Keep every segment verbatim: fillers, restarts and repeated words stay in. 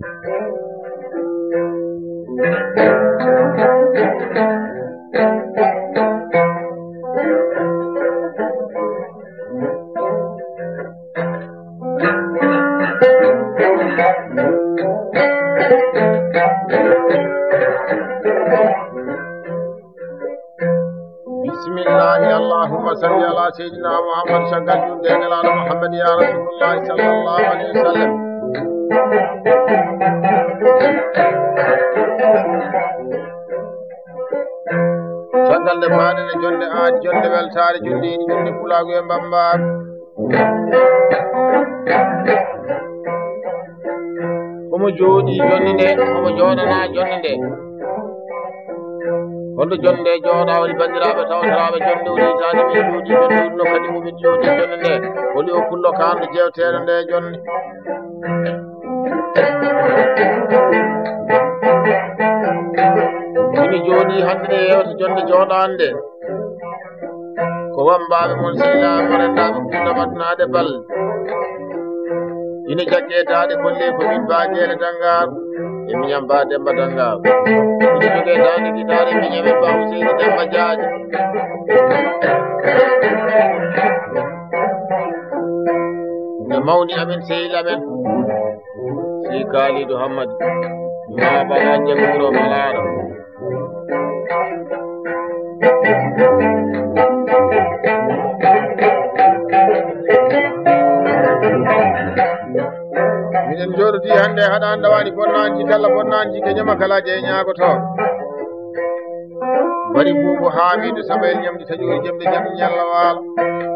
Bismillahi, allahumma salli ala sayyidina Muhammad, caggal juulde e Nelaaɗo Muhammad, ya Rasulullahi sallallahu alayhi wa sallam. Caggal nde mbaaɗen e jonde aadi, jonde weltaare, jonde yiɗi, jonde pulaagu e mbammbaagu. Omo jooɗii jonnde nde, omo jooɗanaa jonnde nde. Holto jonnde nde jooɗaa, woni banndiraaɓe tawtoraaɓe jonnde, woni hitaande min jooɗii jonnde, woni no kadi mo min jooɗii jonnde nde. Holi o pullo kaanɗo jeewtere nde jonnde. Ina jooɗii hannde nde yeewta jonnde jooɗaande nde. Ko wammbaaɓe mon, sehilaaɓe mon, renndaaɓe Fuuta, waɗnaade bal. Ina jagge daande golle ko min Ba Geele Danngaar, e miñam Ba Demmba Danngaar. Ina jogee daande gitaare, miñam e Ba Huseyni Demmba Jaaje. E mawni amen, sehil amen, Sey Kaalidu Hammadi, ma Bala Jagguuro Malaaro. Miɗen njooɗodii hannde haɗaani ɗawaani bonnaanji kala bonnaanji ke ñama kala jeñaago toon. Bari buubu Haamiidu Sabayel ñamdi taƴoori jemɗe jam ñalla waalo.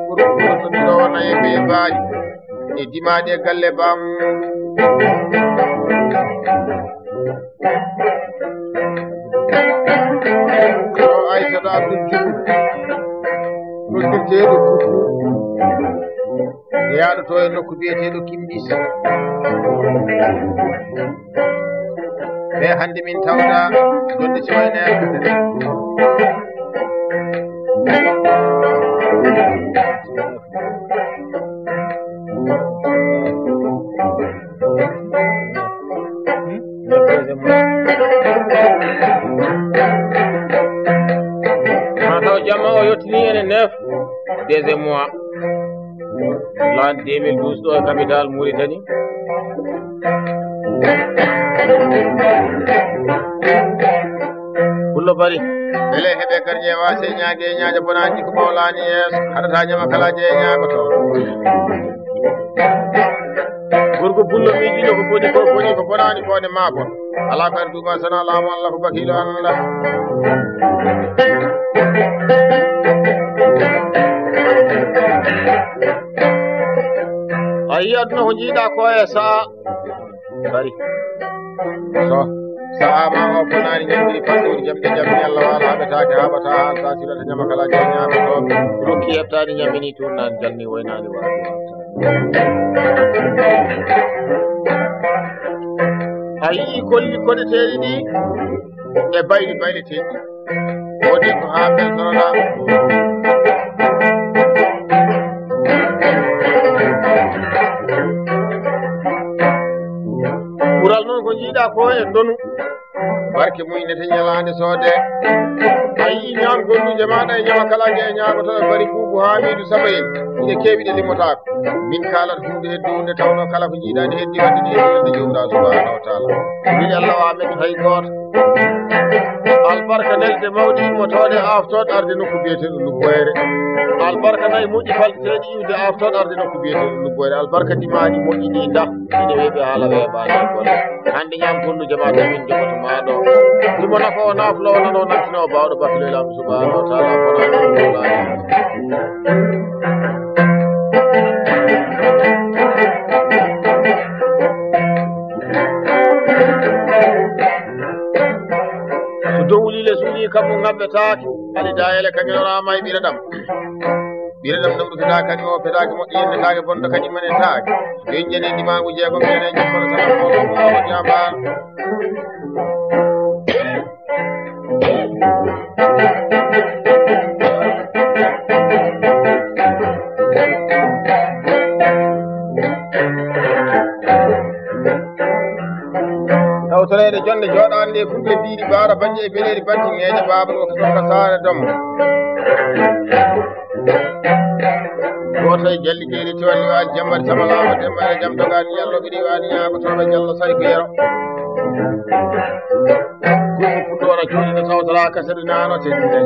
Ɓurɗo ɓurɗo ɓiro wona e bee baaɗi. E dimaaɗi e galle bam. Ko Aysata Abdul Juuf, noddirteeɗo Kuku, e yaaɗoto e nokku biyeteeɗo Kimbis. Ɓe hannde min tawda jonde Siwaynaare. Haa taw jamma o yottini ene neuf, deuxième mois, l'an deux mille douze, ɗo e capital Mauritanie. Pullo Bari. Beele heɓe garje waase ñaage ñaaje bonaji ko mawlani yeeso. Haɗata ñama kala je ñaagoto. Gorko Pullo miijiɗo ko boni ko boni ko bonani ko ne ma bon. Ala ko ardu ma sana laamu Allah ko bakiilo Allah. A yii aduna ko jiiɗa ko e sa'a. Bari. So sa'a ma o bonaani ñamri fanɗuuri jamɗe jamɗe Allah waala haɓetaake haɓata alta sirata ñama kala jeñaama toon. Rokki heɓtaani ñamini tuurnaani jalni woynaani waɗi. A yii kolli koɗeteeɗi ɗi e bayli bayleteeɗi. Woni ko haa beltorɗaa. Ɓural noon ko njiiɗaa ko e ndonu. Barke mum nete ñalaande soode. A yii ñaam golluuje maaɗa e ñama kala je e ñaagoto e bari buubu Haamiidu Sabayel. Ine keewi ɗe limotaako. Min kaalat huunde heddude nde tawnoo kala ko njiiɗaa nde heddi wadde nde heddi wadde Joomiraaɗo subhaanahu wa taala. Min Allah wa amen hay gooto. Albarka nelde mawɗi immotooɗe aaftooɗe arde nokku biyeteeɗo Lubboyre. Albarka nayi moƴƴi falteteeɗi iwde aaftooɗe arde nokku biyeteeɗo Lubboyre. Albarka dimaaɗi moƴƴi ɗi ndah ine weeɓi haala weeɓaani e golle. Hannde ñaam golluuje ma tawi min jogoto ma ɗo. Ɗum o nafa o naaflo o nano nantino o baawɗo battude laamu subhaanahu wa taala kono so dowli le suuli kammu ngabbetaake. Ali dayele kañoraama e ɓira ɗam. Ɓira ɗam ɗam ɗo fetaaka ni o fetaaki moƴƴi yennetaake bonɗo kadi manetaake. Yo en jene ndimaangu jeegom jene jikkono salam o o jamba. Toreede jonde jooɗaande e fulɓe biiɗi baara bannje e beleeri banti ŋeeña baaba ɗo ko ka saare domo. Gooto e jalli jeeri tiwalli waali jambari sama laawa dembare jam dogaani yallo ɓiɗi waali ñaago tooɓe jallo sari ko yero. Kuɗi fuɗɗoora jooɗi no tawtoraa ka sari naano te ɗum ɗen.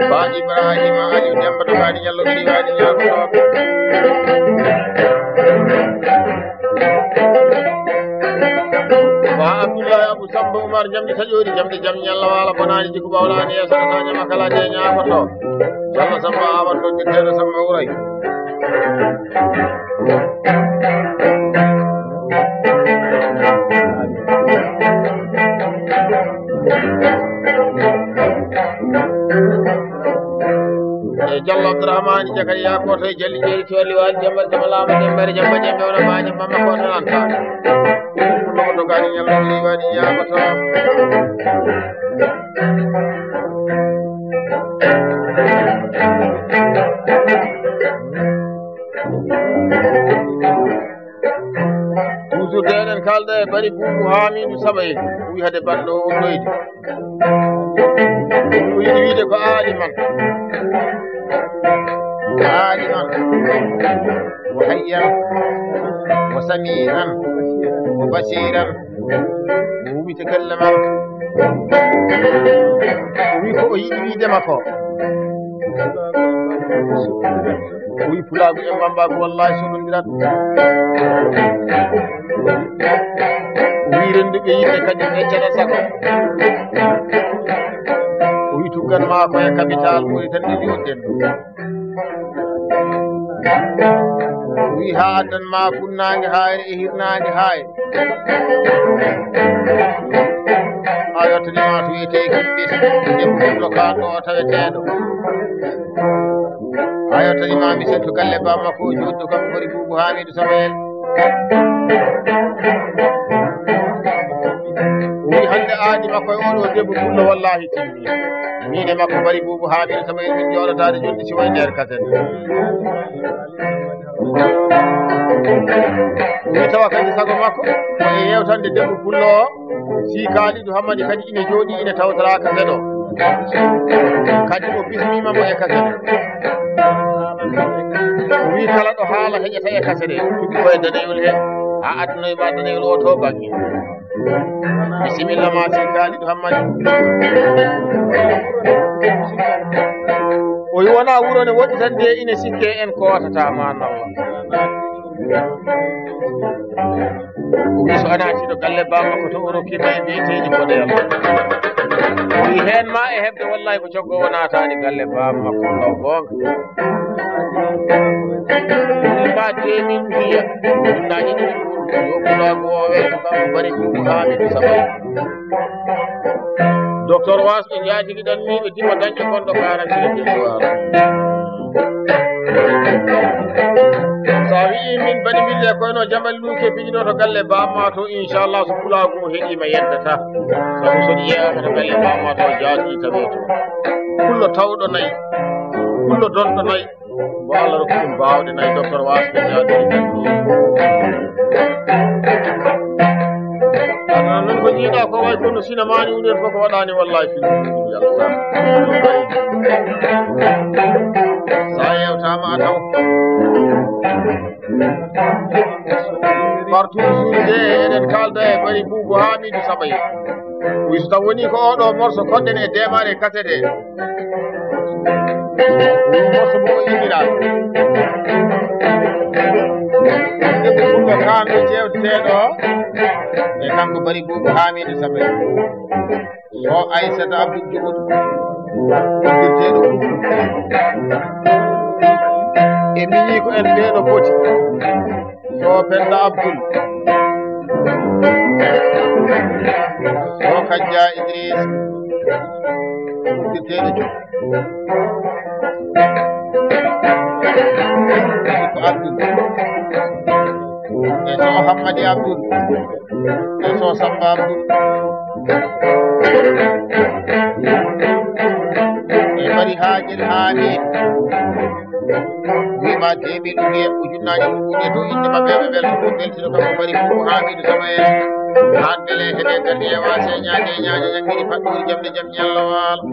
Ba Ibrahima Aliou Demba dogaani yallo ɓiɗi waali ñaago tooɓe. Ba Abdoulaye Abou Samba Oumar jamɗi taƴoori jamɗi jam ñalla waala bonaani jikku ɓawlaani yeeso ata ñama kala de ñaagoto. Jalla Samba Awa to dirteeɗo Samba Wuray. E Jallo Abdourahmane Jakariya Koto e Jalli Jeeri Tooli Waali Jamba Jamba Laama Jambere Jamba Jamba Wona Maaji Mama Koto Lanta. Ɗum ko dogaani ñallo ɗi waɗi yaagoto. Toujours de eɗen kalda e bari buubu Hamidu Saba en. Wi hade baɗɗo o ɗoyde. O yiɗi wiide ko aaliman. Aaliman. Wa hayyan. Wa sami'an. Wa basiran. O wumita galle makko. O wi ko o yiɗi wiide makko. O wi pulaagu e mbambaagu wallahi so ɗondirat. O wi rennduɓe yimɓe kadi ɓe cata sago. O wi tuggan maa ko e capital ɓuri tan ɗe joɗɗen. O wi haa addan maa funnaange haayre e hirnaange haayre. A yottani ma to wiyetee Himbis, debbo pullo kaaɗo o taweteeɗo. A yottani ma mi sentu galle ba makko o joddo kam hori buubu Hamidu Samayel. O wi hannde aadi makko e oɗo debbo pullo wallahi timmi. Min e makko bari buubu Hamidu Samayel min jooɗotaade joddi si way nder kasen. Mi tawa kadi sago makko ko e yewtande debbo pullo o, si Kaalidu Hammadi kadi ina jooɗi ina tawtoraa ka seeɗo. Kadi o bismiima mo e ka seeɗo. O wi kala ɗo haala heƴata e ka seeɗo, tugi ko e daneyol he, haa addunoy ma daneyol o to bannge. Bisimilla ma si Kaalidu Hammadi. O wi wona wuro ne woɗɗi tan de ine sikke en kowatata ma nawla. O wi so a naatiiɗo galle baa makko to o rokki ma e biyeteeji boɗeela. O wi heen ma e heɓde wallahi ko coggo o naataani galle baa makko ɗo goonga. Min mbaɗi e min mbiya ɗum naani ɗum yo pulaagu o weeto kam bari ɗum haami ko sabay. Docteur Was ɓe njaatigi ɗon ni ɓe dima dañɓe kon ɗo quarante le territoire. So a wi'i min mbaɗi mbille koyno jamal luuke piñɗo to galle bamma to inchallah so pulaagu o heɗima yeddata. Sabu so ɗi yeeyama to galle bamma to jaati tawi to. Pullo tawɗo nayi. Pullo donɗo nayi. Mbo Allah rokki ɗum baawɗe nayi docteur Was ɓe jaati. Aduna noon ko jiiɗa ko way kono sinamaani unen fof ko waɗaani wallahi fi. Sa yewtama a taw. Partout suude eɗen kalda e bari buubu Hamidu Saɓay. Wi so taw woni ko oɗo morso koɗɗen e deemare kasete. Wi morso mo innira. Ɗum ko kamɓe jewteteɗo e kanko bari buubu Hamidu Saɓay. Yo Aissata Abdou Diouf. Uddirteɗo Kuɗɗo. E miñi ko en ɓeɗo poti. Yo Penda Abdoul. Yo Kajja Idriss. Uddirteɗo Diouf. Ko Abdoul. E so Hammadi Abdoul. E so Samba Abdoul. E Mari Haajel Haami. Wima deux mille ujiye ujunnaaji ɗum ɓuri e dow innde maɓɓe, ɓe mbelto ɗum beltino kam ko mari ko Hamidou Samba en. Haan mbele heɓe gardi e waase ñaaje e ñaaje ñaŋŋiri faɗɗuuri jamɗe jam ñallo waalo.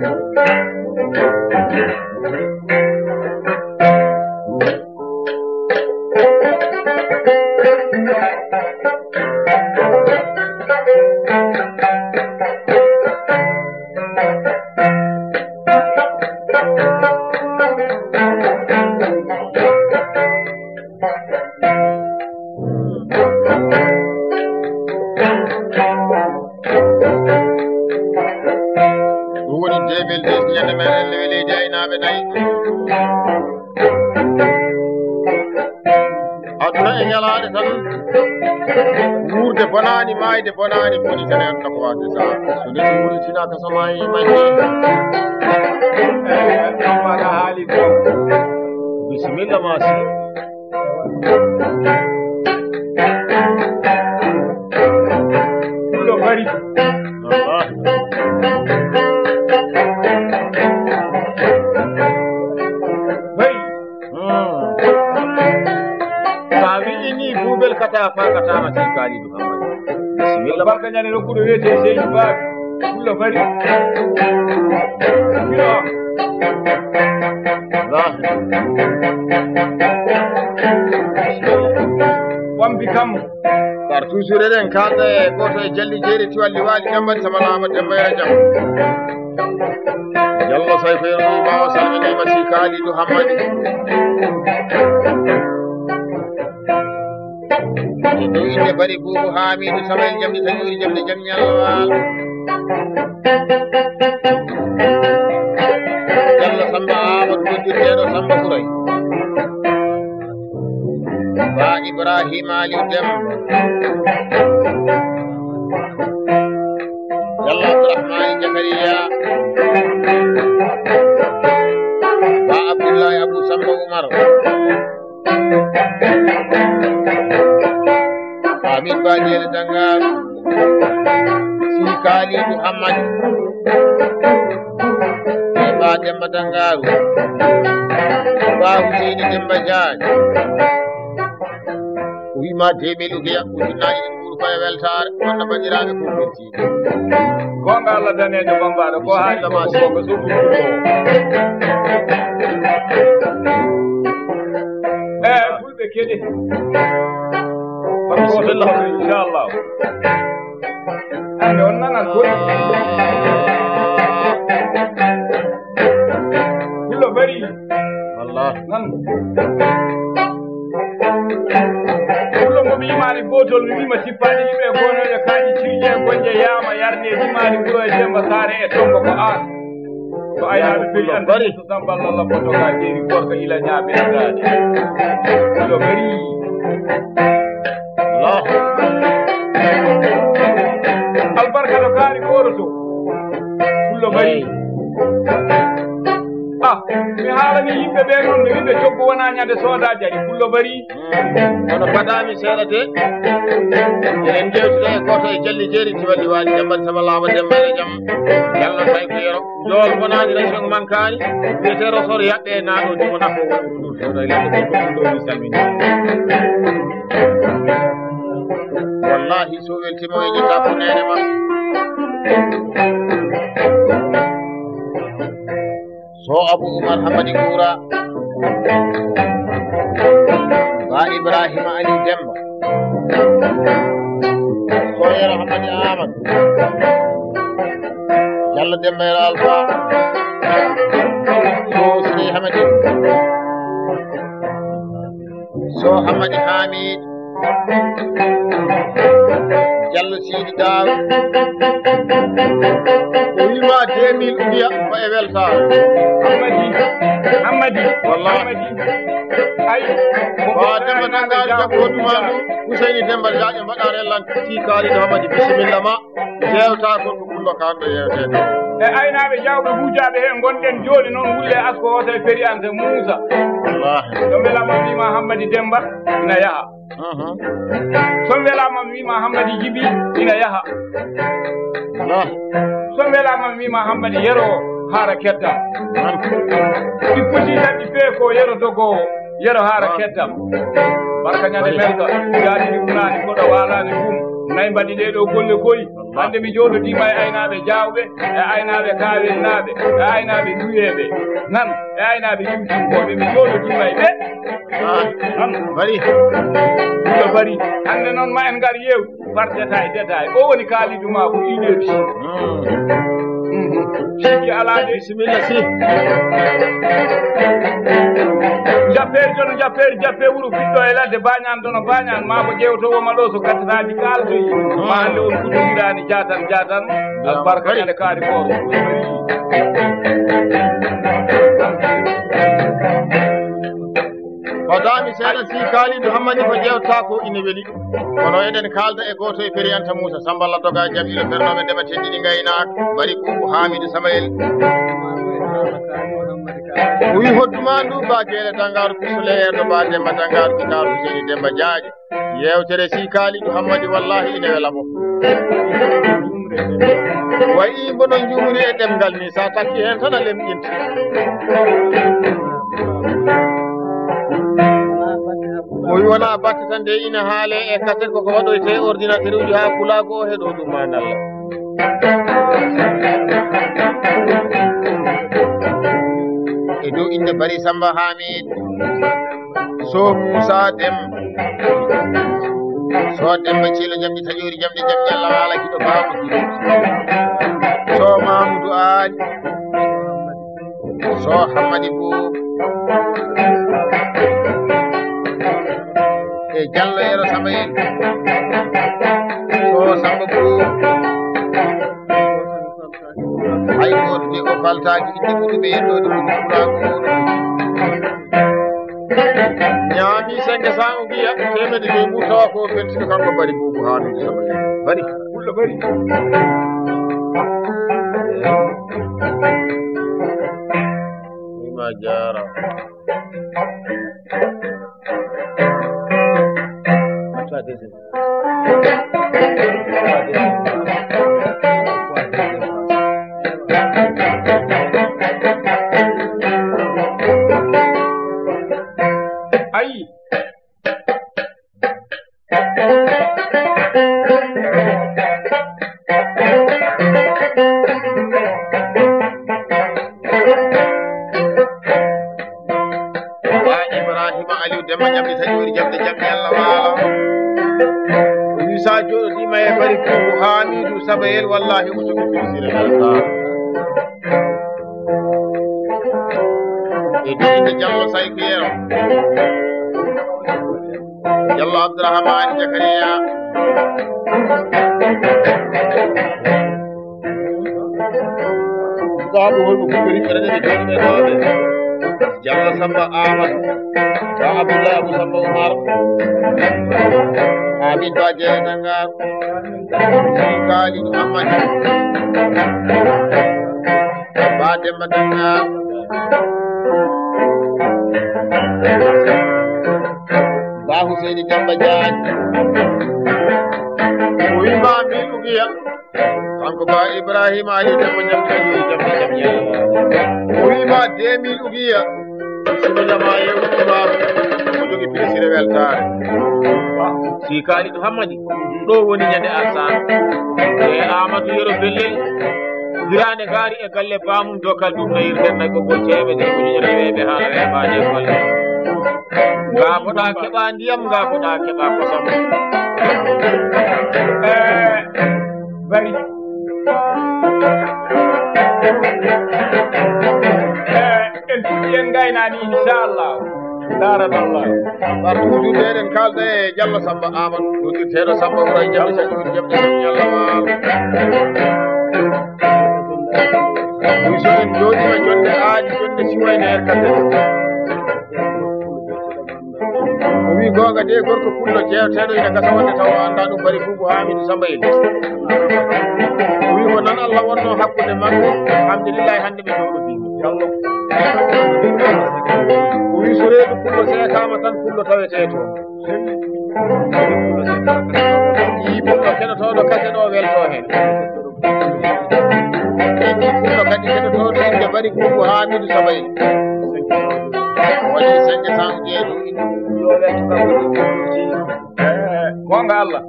Ɗum woni deux mille dix, ñande meɗen lewe leydi aynaaɓe nayi. Aduna e ñalaande tan, wuurde bonaani, maayde bonaani, boni tan e aduna ko waasde sahaa. So neɗɗo wuurditii ka so maayi, maayde. Eey, Adama, a haali ko. Bisimilla, ma si. Ɗum ɗo bari. Wallaahi. Bari. Hmm. Sa wi'i ni Google kata fa kata ma si Kalidou Hamadi. Bisimilla. Barka ñande nokkuɗo wiyetee Seydi Ba. Fulla fari. Kilo. Wallaahi. Wambi kam. Kar toujours eɗen kaalda e gooto e jalli jeeri tiwalli waali jamban sama laama Demba Yero Jam. Yalla say ko yero ɓaawo salminiima si Kalidou Hamadi. E dow innde bari buubu Hamidou Samayel jamɗe tawi woni jamɗe jam ñallo waalo. Jallo Samba Amadou Bojjum Deeɗo Samba Ɓuray. Ba Ibrahima Aliou Demba. Jallo Abdourahmane Zakaria. Ba Abdoulaye Abou Samba Oumar. Amin Ba Jeele Dangaaru. Si Kalidou Hamadi. Ba Demba Dangaaru. Ba Huseyni Demba Jaañ. O wiima deux mille ugiya, ujunnaaji ɗiɗi ɓuri koye weltaare, wonno banndiraaɓe fof weltii. Goonga Allah daneejo bambaaɗo, ko haali ko ko suudu. Eh, fulɓe keɗe. Bisimilla. Inchallah. Hannde on nanat ko. Fullo bari. Wallah. Nan. Fullo mo mi yimaani gootol, mi wiima tippaade yimɓe e goonoje kaaji cirje e gonje yaama yarde e yimaani wuro e Demba Saare e Tombo ko aan. Ko aynaaɓe peri ande so Samba Lalla foto ka jeeri gorko ila ñaaɓe daade. Fullo bari. Allah. Albarka no kaari kooroto. Fullo bari. Ah, mi haalani yimɓe ɓe noon, mi wiɓe coggu wona ñande sooda jari. Fullo bari. Kono fadaami seeɗa de. Eɗen jewtida e gooto e jalli jeeri tiwalli waali jamban sama laama Demba e jam. Yalno tawi ko yero. Jool bonaani ration mankaani. Wiyetee rosor yaɓɓe e naaɗo ndi wona ko woni ɗum ɗo e ladde ɗo ɗum ɗo mi salmini. Wallahi so weltima o yeƴata ko neene ma. So Abou Oumar Hamadi Koura. Ba Ibrahima Aliou Demba. So Yero Hamadi Amadou. Jallo Demba Yero Alpha. So Siri Hamadi. So Hamadi Hamid. Jallo Sidi Daw. O wiima deux mille ugiya ko e weltaare. Hammadi, Hammadi, wallahi. Hammadi. Ay, ko ba Demba Dangari Jakko Dumamu, Huseyni Demba Jaaƴo mbaɗa rellan, si Kalidou Hammadi, bisimilla ma. Yewta ko ko ɓurno kanɗo yewtede. E aynaaɓe jawɓe hujaaɓe he ngonɗen jooni noon, wulle asko o tawi feri an te Muusa. Wallahi. Ɗo mbela ma wiima Hammadi Demba ina yaha. Mhm. So mbela ma wiima Hammadi Jibi ina yaha. Wallahi. So mbela ma wiima Hammadi Yero. Haara keddam. Ɗi poti tan ɗi fee ko yero dogoowo, yero haara keddam. Barka ñande melka, jaadi ɗi wunaani, koɗo waalaani gum. Nayi mbaɗi ɗee ɗoo golle koy. Hannde mi jooɗodiima e aynaaɓe jaawɓe, e aynaaɓe kaawelnaaɓe, e aynaaɓe duyeeɓe. Nan, e aynaaɓe yimtinkooɓe, mi jooɗodiima e ɓe. Ah, an. Bari. Ɗum ko bari. Hannde noon ma en ngar yeew. Par détail, détail. O woni kaalidu ma ko une heure. Hmm. Mhm. Sikki alaa de. Bisimilla, si. Jappeeri jono, jappeeri, jappe wuro ɓiɗɗo e ladde, baañaan dono, baañaan, maa ko ƴeewtoowo ma ɗo so kattanaaji kaaltoyi. Hmm. Ma hannde on kuddondiraani jaatan, jaatan. Albarka ñande kaari kooro. Fadaami seeɗa si kaalidu hammani ko ƴeewta ko ina weli. Kono eɗen kaalda e gooto e feriyanta Muusa Samba Laddoga jam ilo fernooɓe ndema tenɗini ngaynaaka. Bari Kuubu Haamidu Samayel. O wi hodduma ndu ba Geele Dangaaru Kusuleyeeɗo ba Demba Dangaaru Kikaaru Seydi Demba Jaaƴe. Yeewtere si kaalidu hammadi wallahi ina wela mo. Wayi mbono njuumri e ɗemngal ni, sa takki heen tan a lemƴinta. O wi wona batte tan de ina haale e kaset koko waɗoyte ordinateur uji haa kulaagu o heɗo ɗum ma nalla. E dow innde Bari Samba Hamid. So Muusa Dem. So Demba Cilo jamɗi taƴoori jamɗi jamɗi Allah waala kiɗo baawo. So Mamudu Aali. So Hammadi Buub. E Jallo Yero Samba en. So Samba Buub. Hay gooto de o faltaaki inde muɗum e yettoode mum pulaagu o. Ñaami cinq cents o mbiya teemedde joyi mum tawa ko ɓentude kanko Bari Buubu Haamidu Samba. Bari, pullo Bari. Ma jaara. Ayi. Wa Ibrahima Aliou Demba jamɗe taƴoori jamɗe jamɗe Allah waalo. Wisa jooɗodiima e Bari Kuubu Haamidu Sabayel wallahi o soɓi pirsire. E diine Jallo Sayko Yero. Jallo Abdourahmane Jakariya. Ɗaɗo holko kuɓɓe yimɓe rene ɓe jooɗi ɓe ɗoɓe. Jallo Samba Amadou. Ba Abdoulaye Abou Samba Oumar. Amin Ba Jeeɗa Ngar. Khalidou Amadou. Ba Demba Danga. Ba Huseyni Demba Diagne. O wima mil ugiya. Kanko Ba Ibrahima Ali Demba Diagne, Demba Diagne. O wima deux mille ugiya. Sino jama yew tubaab. O jogi pilisire weltaare. Si Khalidou Hammadi. Ɗo woni ñande Arsaan. E Amadou Yero Bellel. Hiraande gaari e galle baamum Dokal ɗum nayirten nay ko gol teemedere ko ñoƴere weeɓe haala weeɓaade e golle. Ngaaboɗaa keɓaa ndiyam, ngaaboɗaa keɓaa kosam. Eh, Bari. Eh, en puɗɗi en ngaynaani, inchallah. Darakallah. Bar tuutude eɗen kaalda e Jallo Samba Amadou, tuutirteeɗo Samba Houraye Jabi Sadio Jabi Jabi Jallo Waalo. Ɗum so en jooɗiima jonde aadi, jonde siwayne en kasen. O wi goonga de gorko pullo jeewteeɗo ina gasa wonde tawa annda ɗum Bari Buubu Haamidu Samba en. O wi ko nan Allah wonno hakkunde makko, alhamdulillahi hannde ɓe jooɗodii. O wi so reedu pullo seekaama tan pullo tawetee toon. Yii pullo keɗotooɗo kase ɗo weltoo heen. Yii pullo kadi keɗotooɗo inde Goonga Allah.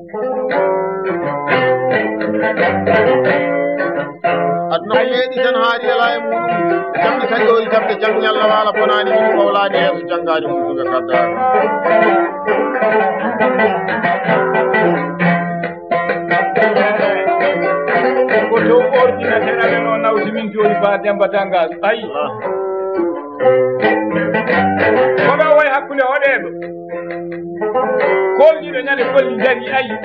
Aduna ko meeɗi tan haa riela e muɗum. Jamɗe taƴoori jamɗe jam ñalla waala bonaani ɗum ɓawlaani yeeso janngaani mum suka kaddaaka. Ko to ordinateur amen o nawti min jooni ba Demba Tanga. Ayi. Ko ɗo woy hakkunde hoɗeeɗo. Kolliiɗo ñande kolli dari ayi.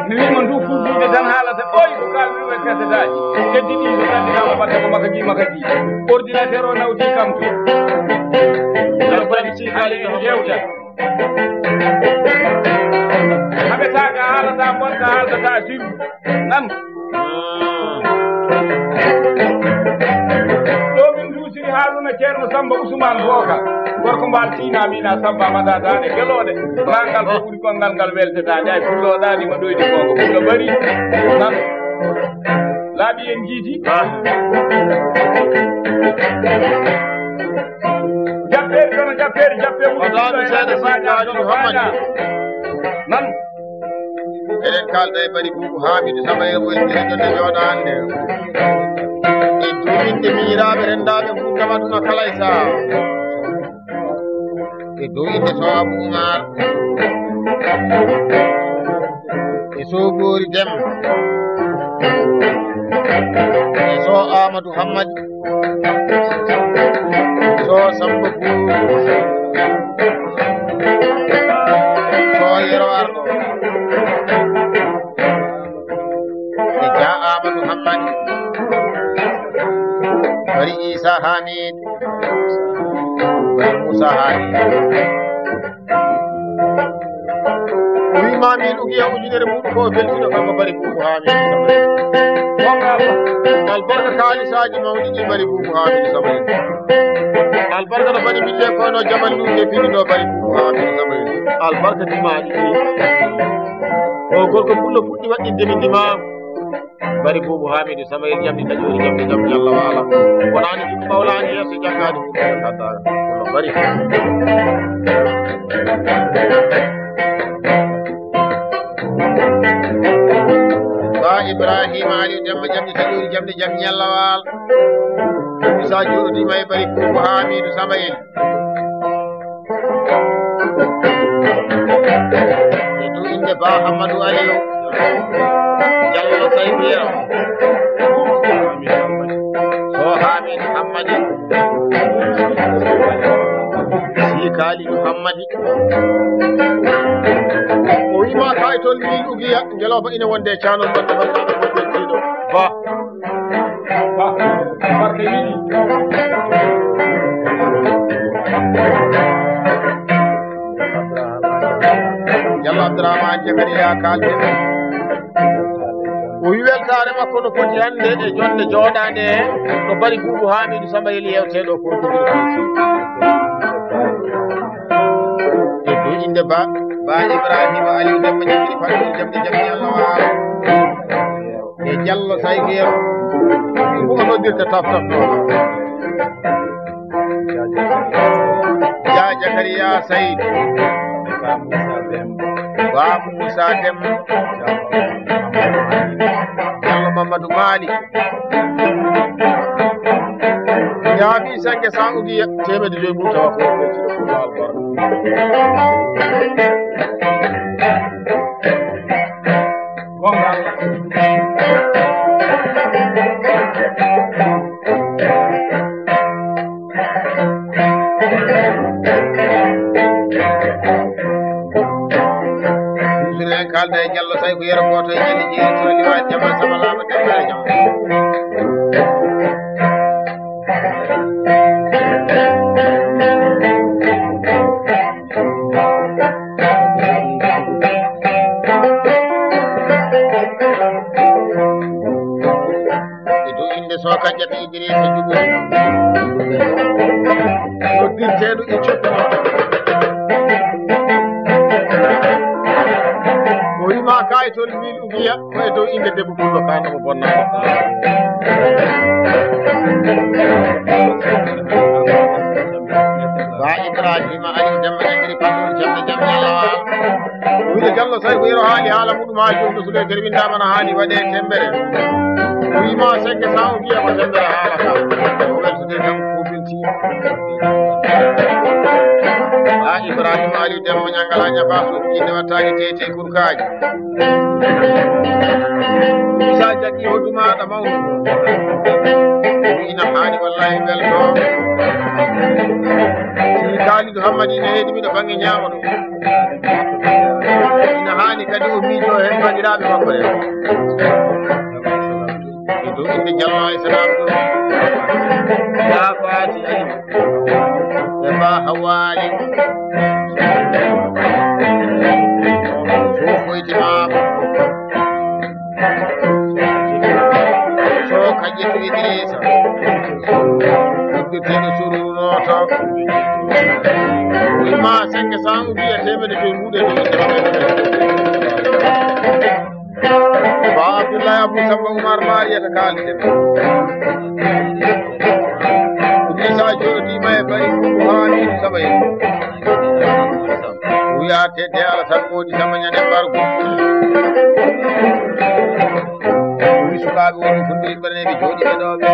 Mi wiima ndu kurdude tan haalata ɓooyi ko kalmi ɗum e kasetaaji. Keddiɗi ko nganndirama wadde ko makaji makaji. Ordinateur o nawdi kam to. Aɗa bari si kali no yewta. Haɓe taga haalata bonka haalata sirru. Nan. Ɗo min nduusiri Haruna Ceerno Samba Usman Booka. Gorko mbaal tiina mina Samba mada daane gelooɗe. Nangal ko ɓuri gongal ngal weltetaani. Ay pullo ɗaani ma ɗoydi gonga. Pullo bari. Nan. Laaɓi en njiidi. Jappeeri kono jappeeri jappee. Wadaani seeɗa si Kaali Muhammad. Nan. Eɗen kaalda e Bari Buubu Haamidu Samba e woni jonde jooɗaande. E duwinde miñiraaɓe renndaaɓe Fuuta Maduna kala e sahaa. E dow innde Sow Abou Oumar. E Sow Boori Dem. E Sow Amadou Hammadi. Sow Samba Boori. Sow Yero Arɗo. E Dia Amadou Hammadi. Bari Issa Hamid. Bari Moussa Hamid. O wiima min ugiya ujunere muɗum ko o beltino kanko Bari Buubu Haamidu Samba. Albarka kaalisaaji mawɗi ɗi Bari Buubu Haamidu Samba. Albarka no bani bille kono jamal ɗum e fini no Bari Buubu Haamidu Samba. Albarka dimaaɗi ɗi. O gorko pullo fuɗɗi waɗɗinde min dimaagu. Bari Buubu Haamidu Samayel jamɗi taƴoori jamɗi jam Yalla waala. Wonaani ɗum ɓawlaani yeeso janngaani ɗum kaddaaka. Kono bari. Ba Ibrahima Aliou Demba jamɗi taƴoori jamɗi jam Yalla waala. Musa jooɗodiima e Bari Buubu Haamidu Samayel. E dow innde Ba Hammadou Aliou Diallo Saybiya. Sow Hamidou Hammadi. Si Kalidou Hammadi. O wiima kaytol mbiɗo ugiya ngelooba ina wonde e caanol banndiraɓe wonɓe tiiɗo. Ba. Ba. Barka yiɗi. Yalla Abdourahmane Jakariya Kalde. O wi weltaare makko no foti hannde e jonde jooɗaande he no Bari Buubu Haamidu Samba Yeli yewteeɗo ko jogii. E dow innde Ba, Ba Ibrahima Aliou Demba Jibiri Fatou Jamde Jamde Yalla waalo. E Diallo Saygero. Ɗum ko noddirta taf taf ɗo. Dia Jakariya Sayd. Ba Moussa Dem. Diallo Mamadou Mali. Ñaami sanke san ugiya teemedde joyi mum tawa ko ɓe tiɗo ko laal barka. Gonga Allah. Ɗum en kaalda e Diallo tawi ko yero gooto e ñande jeeri to liwa jama sama laama temmere jam. E dow innde Soka Jabi Idrissa Diouf. Noddirteeɗo e cokka. O wiima kayitol min ugiya ko e dow innde debbo pullo kaano mo bonna. Ba Ibrahima Ali Demba Jagiri Pallol Jamde Jamde Lawa. Jallo Sayko Yero haali haala muɗum haa jooni, no sulee kadi windaama na haali waɗee temmbere. O wiima sekke sa o wiya ko temmbere haalata. O weltete tan ko belti. Ha Ibrahima Ali Demba Ñangala ñafa so inde wattaake tete kurkaaji. Sa jaggi hoɗdu maaɗa mawɗo. Ina haani wallahi welto. Si Kalidu Hammadi ina heedi miɗo bannge ñaamo ɗo. Ina haani kadi o miijo heen banndiraaɓe makko ɓe. E dow innde Jallo Aysata Abdou. Ya Faati Ali. E Ba Hawaali. Sofoyti maako. So kaƴƴetu Idrisa. Uddirteɗo sururu noto. Ima senge san ubiya temede joyi muɗe ɗo. Ba Abdullahi Abu Samba Umar Mariyata kalde. Idrisa joɗodima e bari ko hani sama en. Wiya tedde Alasan Moodi Samba ñande mbargu. Wi sukaaɓe wonɓe fulɓe yimɓe nani ɓe jooɗiiɓe ɗo ɓe.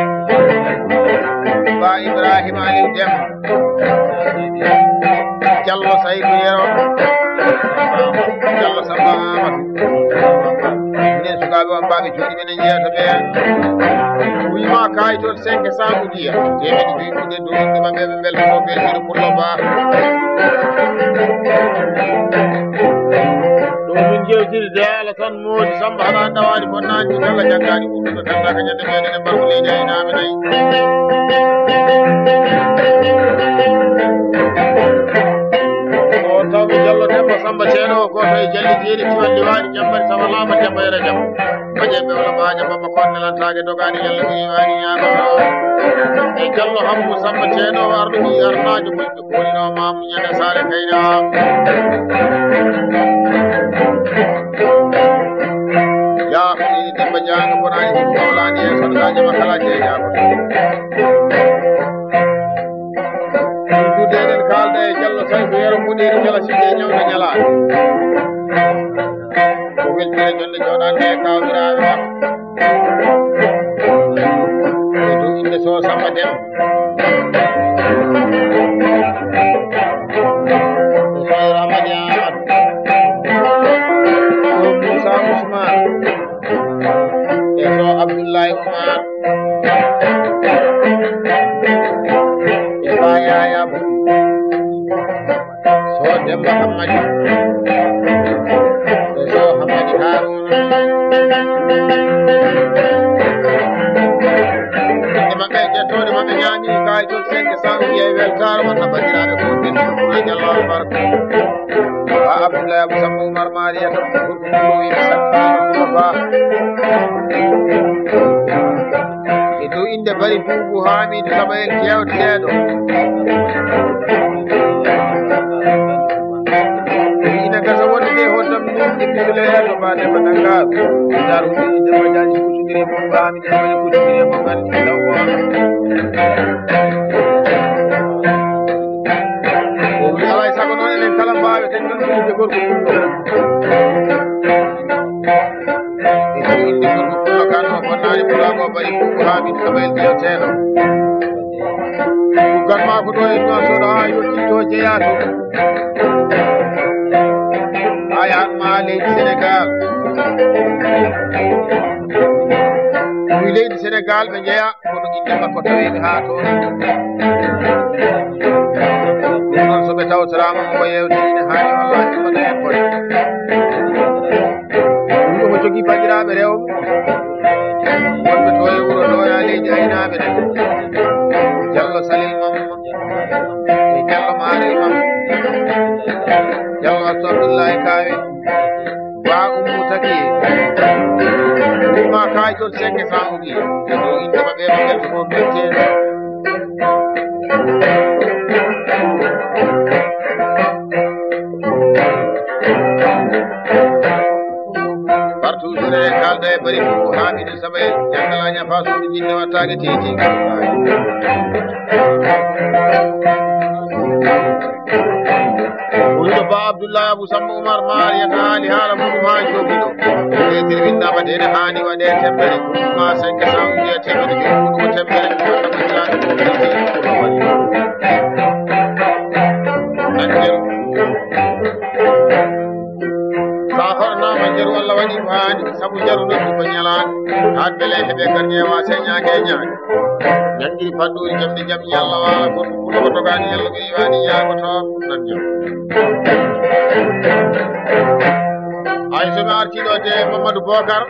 Ba Ibrahima Aliou Dem. Jallo Saydu Yero. Jallo Samba Amadou. Minen sukaaɓe on mbaaɓe jooɗiiɓe ne jeeto ɓe. Wima kayitol cinq cent udiya. Teemedde joyi ude dow inde maɓɓe ɓe mbelta ko belɗiɗo pullo ba. Ɗum min jewtiri de Alasan Moodi Samba hara dawani bonnani kala jangani ɓurɗo kala ka ñande meɗen e mbarko leydi ay naaɓe nayi. O tawi Jallo Demba Samba Ceeno o goto e jalli jeeri tiwal liwani jambari sama lama jamba era jamba. Baje be wala baje baba kon ne lan tage dogani Jallo mi wani ñaama. E Jallo Hammu Samba Ceeno o arɗo ɓi arnajo mo Wonno maam ñande saare kayna. Yaa ko ni Demba Jaaga bonani ko mawlani e son gaje makala je jaago. Dude den kalda e Jallo Saydu Yero mudiri jala sije ñawna ñala. Ko weltere jonde joɗande e kawiraaɓe makko. E dow innde Sow Samba Dem. E Sow Ramadi Amadou. E Sow Moussa Ousmane. E Sow Abdoulaye Oumar. E Ba Yaya Bou. So Demba Hammadi. So Hammadi Haruna. Inde maɓɓe e ƴettoode maɓɓe ñaami kayitol cinq cent wiye weltaare wonna banndiraaɓe ko denndi ko Jallo Albarka. Ba Abdoulaye Abou Samba Oumar Mariata. Ba. E dow innde Bari Buubu Haamiidu Saba en jewteteeɗo. Ina gasa wonde nde hoddam ɗum ɗiɗɗi leeɗo ba Demba Nangar. Dar huɗi Demba Jaaji kuccundiri e mum Haamiidu Saba en kuccundiri e mum Bari Lawa. O wi alay sago noon enen kala mbaawe ten tan ko wiyde gorko ɗum ɗo. E ko inde gorko pullo kan o bonnaani pulaago bari ko Haamidu Saba en jeewteeɗo. Ɗuggan maa ko ɗo e Nuwaasoɗo haa yottii to jeyaa to. Haa yahat maa leydi Senegaal. Ɗum leydi Senegaal ɓe njeyaa. Kono innde makko tawi mi haa toon. Ɗum noon so ɓe tawtoraama mo ko yeewte ine haani wallaahi ɓe mbaɗa heen koɗe. Ɗum omo jogii banndiraaɓe rewɓe wonɓe to e wuro to e leydi aynaaɓe ɗe. Jallo Salel Mamma e Jallo Maarel Mamma. Jallo Astu Abdullahi Kaawe. Ba Ummu Taki. Ɗum ma kaajol seke sa ugi. Ɗo inde maɓɓe ko ɓe ko ɓe. Partout jure kalda e bari ko Hamidu Saba e jangala ñafa suudu jinne wattaake titi. Wuro Ba Abdullahi Abu Samba Umar Maari en haali haala muɗum haa jooɗi ɗo. Leetir winndaama de ene haani waɗee temedere, ma cinq cent wiye temedere, jooni ko ɗum temedere, walla ko jilaaɗo ɗum waɗi. Nannde. So a hoɗanaama njaru, Allah waɗi ko haani, sabu njaru noddi ko ñalaande. Haa bele heɓe garñe wa señaage e ñaage. Ñanngiri fadduuri jamde jam ñalla waala, goɗɗo fuɗo ko dogaani ñalla ko iwaani ñaagoto nan jam. Ay so mi artii ɗo de Mamadou Bokar,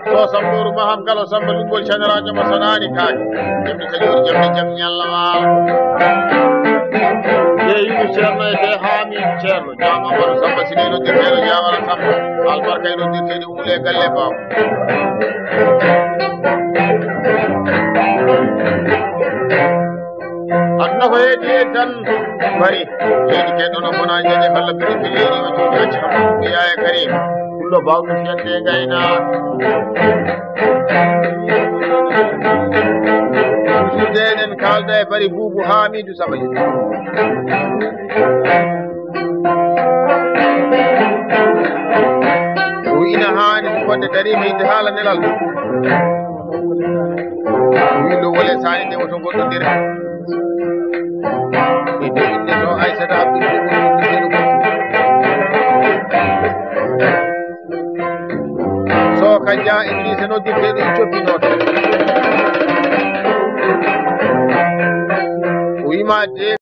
so Sambooru Maham Galo Samba Lumbol Général Jama Sanaani Kaake. Jamde taƴoori jamde jam ñalla waala. Jeeyuɗo Ceerno e Haamiidu Ceerno. Jaam Amadou Samba Sine noddirteeɗo Jaawara Samba. Albarka e noddirteeɗo Wule Galle Baaw. Aduna ko heedi e tan bari. Heedi keɗono bona jeeje falla biri biri leedi o jooɗi acci kam ɗum yaaya Karim. Kullo bawɗo fiyande e gayna. Toujours de eɗen kaalda e bari buubu Haamiidu Saba. O ina haani wonde dariima yidde haala nelal. Wi ɗo wole saani nde woto goɗɗo nder. E dow inde to Aysata Abdul Jabbar. So ka jaa Idrissa noddirte ɗum coppinooto. O wima de